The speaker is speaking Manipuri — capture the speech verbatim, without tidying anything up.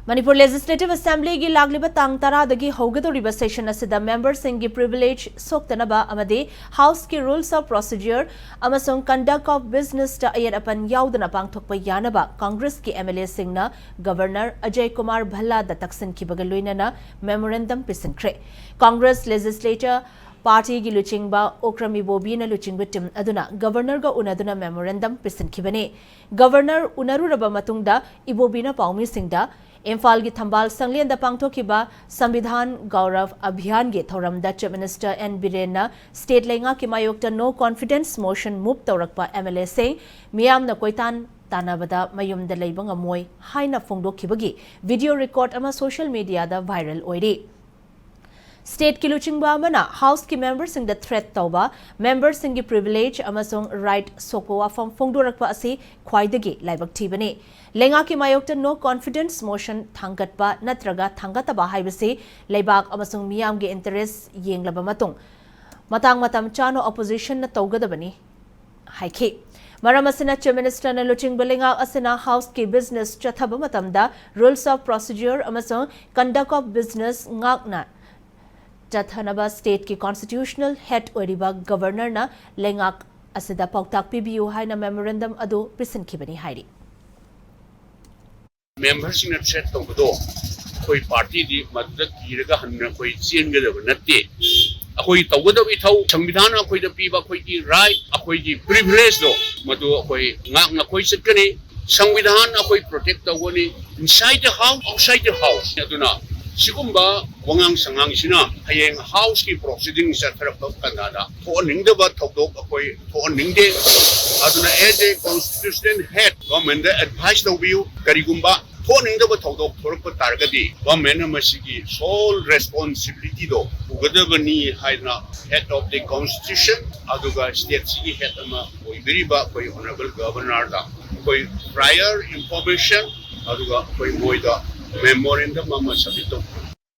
ꯃꯅꯤꯄꯨꯔ ꯂꯦꯖꯤꯁꯂꯦꯇꯤꯚ ꯑꯦꯁꯦꯝꯕ꯭ꯂꯤꯒꯤ ꯂꯥꯛꯂꯤꯕ ꯇꯥꯡ ꯇꯔꯥꯗꯒꯤ ꯍꯧꯒꯗꯧꯔꯤꯕ ꯁꯦꯁꯟ ꯑꯁꯤꯗ ꯃꯦꯝꯕꯔꯁꯤꯡꯒꯤ ꯄ꯭ꯔꯤꯚꯤꯂꯦꯖ ꯁꯣꯛꯇꯅꯕ ꯑꯃꯗꯤ ꯍꯥꯎꯁꯀꯤ ꯔꯨꯜꯁ ꯑꯣꯐ ꯄ꯭ꯔꯣꯁꯤꯗ꯭ꯌꯔ ꯑꯃꯁꯨꯡ ꯀꯟꯗꯛ ꯑꯣꯐ ꯕꯤꯖꯤꯅꯦꯁꯇ ꯑꯌꯦꯠ ꯑꯄꯟ ꯌꯥꯎꯗꯅ ꯄꯥꯡꯊꯣꯛꯄ ꯌꯥꯅꯕ ꯀꯪꯒ꯭ꯔꯦꯁꯀꯤ M L ꯑꯦꯁꯤꯡꯅ governor Ajay Kumar ꯚꯜꯂꯥꯗ ꯇꯛꯁꯤꯟꯈꯤꯕꯒ ꯂꯣꯏꯅꯅ ꯃꯦꯃꯣꯔꯦꯟꯗꯝ ꯄꯤꯁꯤꯟꯈ꯭ꯔꯦ꯫ ꯀꯪꯒ꯭ꯔꯦꯁ ꯂꯦꯖꯤꯁꯂꯦꯇꯔ ꯄꯥꯔꯇꯤꯒꯤ ꯂꯨꯆꯤꯡꯕ ꯑꯣꯀ꯭ꯔꯝ ꯏꯕꯣꯕꯤꯅ ꯂꯨꯆꯤꯡꯕ ꯇꯤꯝ ꯑꯗꯨꯅ ꯒꯕꯔꯅꯔꯒ ꯎꯅꯗꯨꯅ ꯃꯦꯃꯣꯔꯦꯟꯗꯝ ꯄꯤꯁꯤꯟꯈꯤꯕꯅꯤ꯫ ꯒꯕꯔꯅꯔ ꯎꯅꯔꯨꯔꯕ ꯃꯇꯨꯡꯗ ꯏꯕꯣꯕꯤꯅ ꯄꯥꯎꯃꯤꯁꯤꯡꯗ ꯏꯝꯐꯥꯜꯒꯤ ꯊꯝꯕꯥꯜ ꯁꯪꯂꯦꯟꯗ ꯄꯥꯡꯊꯣꯛꯈꯤꯕ ꯁꯪꯕꯤꯙꯥꯟ ꯒꯧꯔꯕ ꯑꯚꯤꯌꯥꯟꯒꯤ ꯊꯧꯔꯝꯗ ꯆꯤꯐ ꯃꯤꯅꯤꯁꯇꯔ ꯑꯦꯟ ꯕꯤꯔꯦꯟꯅ ꯁ꯭ꯇꯦꯠ ꯂꯩꯉꯥꯛꯀꯤ ꯃꯥꯌꯣꯛꯇ ꯅꯣ ꯀꯣꯟꯐꯤꯗꯦꯟꯁ ꯃꯣꯁꯟ ꯃꯨꯚ ꯇꯧꯔꯛꯄ ꯑꯦꯝ ꯑꯦꯜ ꯑꯦꯁꯤꯡ ꯃꯤꯌꯥꯝꯅ ꯀꯣꯏꯇꯥꯟ ꯇꯥꯟꯅꯕꯗ ꯃꯌꯨꯝꯗ ꯂꯩꯕ ꯉꯝꯃꯣꯏ ꯍꯥꯏꯅ ꯐꯣꯡꯗꯣꯛꯈꯤꯕꯒꯤ ꯚꯤꯗꯤꯑꯣ ꯔꯦꯀꯣꯔꯗ ꯑꯃ ꯁꯣꯁꯤꯌꯦꯜ ꯃꯤꯗꯤꯌꯥꯗ ꯚꯥꯏꯔꯦꯜ ꯑꯣꯏꯔꯤ꯫ ꯁ꯭ꯇꯦꯠꯀꯤ ꯂꯨꯆꯤꯡꯕ ꯑꯃꯅ ꯍꯥꯎꯁꯀꯤ ꯃꯦꯝꯕꯔꯁꯤꯡꯗ ꯊ꯭ꯔꯦꯠ ꯇꯧꯕ, ꯃꯦꯝꯕꯔꯁꯤꯡꯒꯤ ꯄ꯭ꯔꯤꯚꯤꯂꯦꯖ ꯑꯃꯁꯨꯡ ꯔꯥꯏꯠ ꯁꯣꯛꯄ ꯋꯥꯐꯝ ꯐꯣꯡꯗꯣꯔꯛꯄ ꯑꯁꯤ ꯈ꯭ꯋꯥꯏꯗꯒꯤ ꯂꯥꯏꯕꯛ ꯊꯤꯕꯅꯤ꯫ ꯂꯩꯉꯥꯛꯀꯤ ꯃꯥꯌꯣꯛꯇ ꯅꯣ ꯀꯣꯟꯐꯤꯗꯦꯟꯁ ꯃꯣꯁꯟ ꯊꯥꯡꯒꯠꯄ ꯅꯠꯇ꯭ꯔꯒ ꯊꯥꯡꯒꯠꯇꯕ ꯍꯥꯏꯕꯁꯤ ꯂꯩꯕꯥꯛ ꯑꯃꯁꯨꯡ ꯃꯤꯌꯥꯝꯒꯤ ꯏꯟꯇꯔꯦꯁ ꯌꯦꯡꯂꯕ ꯃꯇꯨꯡ ꯃꯇꯥꯡ ꯃꯇꯝ ꯆꯥꯅ ꯑꯣꯄꯣꯖꯤꯁꯟꯅ ꯇꯧꯒꯗꯕꯅꯤ ꯍꯥꯏꯈꯤ꯫ ꯃꯔꯝ ꯑꯁꯤꯅ ꯆꯤꯐ ꯃꯤꯅꯤꯁꯇꯔꯅ ꯂꯨꯆꯤꯡꯕ ꯂꯩꯉꯥꯛ ꯑꯁꯤꯅ ꯍꯥꯎꯁꯀꯤ ꯕꯤꯖꯤꯅꯦꯁ ꯆꯠꯊꯕ ꯃꯇꯝꯗ ꯔꯨꯜꯁ ꯑꯣꯐ ꯄ꯭ꯔꯣꯁꯤꯗ꯭ꯌꯔ ꯑꯃꯁꯨꯡ ꯀꯟꯗꯛ ꯑꯣꯐ ꯕꯤꯖꯤꯅꯦꯁ ꯉꯥꯛꯅ ꯆꯠꯊꯅꯕ ꯁ꯭ꯇꯦꯠꯀꯤ ꯀꯣꯟꯁꯇꯤꯇ꯭ꯌꯨꯁꯅꯦꯜ ꯍꯦꯗ ꯑꯣꯏꯔꯤꯕ ꯒꯕꯔꯅꯔꯅ ꯂꯩꯉꯥꯛ ꯑꯁꯤꯗ ꯄꯥꯎꯇꯥꯛ ꯄꯤꯕꯤꯌꯨ ꯍꯥꯏꯅ ꯃꯦꯃꯣꯔꯦꯟꯗꯝ ꯑꯗꯨ ꯄꯤꯁꯤꯟꯈꯤꯕꯅꯤ ꯍꯥꯏꯔꯤ꯫ ꯃꯦꯝꯕꯔꯁꯤꯡꯅ ꯊ꯭ꯔꯦꯠ ꯇꯧꯕꯗꯣ ꯑꯩꯈꯣꯏ ꯄꯥꯔꯇꯤꯗꯤ ꯃꯗꯨꯗ ꯀꯤꯔꯒ ꯍꯟꯅ ꯑꯩꯈꯣꯏ ꯆꯦꯟꯒꯗꯕ ꯅꯠꯇꯦ꯫ ꯑꯩꯈꯣꯏ ꯇꯧꯒꯗꯕ ꯏꯊꯧ, ꯁꯪꯕꯤꯙꯥꯟꯅ ꯑꯩꯈꯣꯏꯗ ꯄꯤꯕ ꯑꯩꯈꯣꯏꯒꯤ ꯔꯥꯏꯠ, ꯑꯩꯈꯣꯏꯒꯤ ꯄ꯭ꯔꯤꯚꯤꯂꯦꯖꯇꯣ ꯃꯗꯨ ꯑꯩꯈꯣꯏ ꯉꯥꯛꯅ ꯑꯩꯈꯣꯏ ꯆꯠꯀꯅꯤ꯫ ꯁꯪꯕꯤꯙꯥꯟ ꯑꯩꯈꯣꯏ ꯄ꯭ꯔꯣꯇꯦꯛ ꯇꯧꯒꯅꯤ, inside the house, outside the house꯫ ꯑꯗꯨꯅ ꯁꯤꯒꯨꯝꯕ ꯋꯥꯉꯥꯡ ꯁꯉꯥꯡꯁꯤꯅ ꯍꯌꯦꯡ ꯍꯥꯎꯁꯀꯤ ꯄ꯭ꯔꯣꯁꯤꯗꯤꯡ ꯆꯠꯊꯔꯛꯄ ꯀꯟꯗꯥꯗ ꯊꯣꯛꯍꯟꯅꯤꯡꯗꯕ ꯊꯧꯗꯣꯛ ꯑꯩꯈꯣꯏ ꯊꯣꯛꯍꯟꯅꯤꯡꯗꯦ꯫ ꯑꯗꯨꯅ as a constitutional head, ꯒꯣꯔꯃꯦꯟꯗ ꯑꯦꯗꯚꯥꯏꯁ ꯇꯧꯕꯤꯌꯨ꯫ ꯀꯔꯤꯒꯨꯝꯕ ꯊꯣꯛꯍꯟꯅꯤꯡꯗꯕ ꯊꯧꯗꯣꯛ ꯊꯣꯛꯂꯛꯄ ꯇꯥꯔꯒꯗꯤ ꯒꯣꯔꯃꯦꯟꯅ ꯃꯁꯤꯒꯤ ꯁꯣꯜ ꯔꯦꯁꯄꯣꯟꯁꯤꯕꯤꯂꯤꯇꯤꯗꯣ ꯄꯨꯒꯗꯕꯅꯤ ꯍꯥꯏꯗꯅ head of the constitution ꯑꯗꯨꯒ ꯁ꯭ꯇꯦꯠꯁꯤꯒꯤ ꯍꯦꯗ ꯑꯃ ꯑꯣꯏꯕꯤꯔꯤꯕ ꯑꯩꯈꯣꯏ ꯑꯣꯅꯔꯦꯕꯜ ꯒꯕꯔꯅꯔꯗ ꯑꯩꯈꯣꯏ ꯄ꯭ꯔꯥꯏꯌꯔ ꯏꯟꯐꯣꯔꯃꯦꯁꯟ ꯑꯗꯨꯒ ꯑꯩꯈꯣꯏ ꯃꯣꯏꯗ ꯃꯦꯃꯣꯔꯦꯟꯗꯝ ꯑꯃ ꯁꯕꯃꯤꯠ ꯇꯧ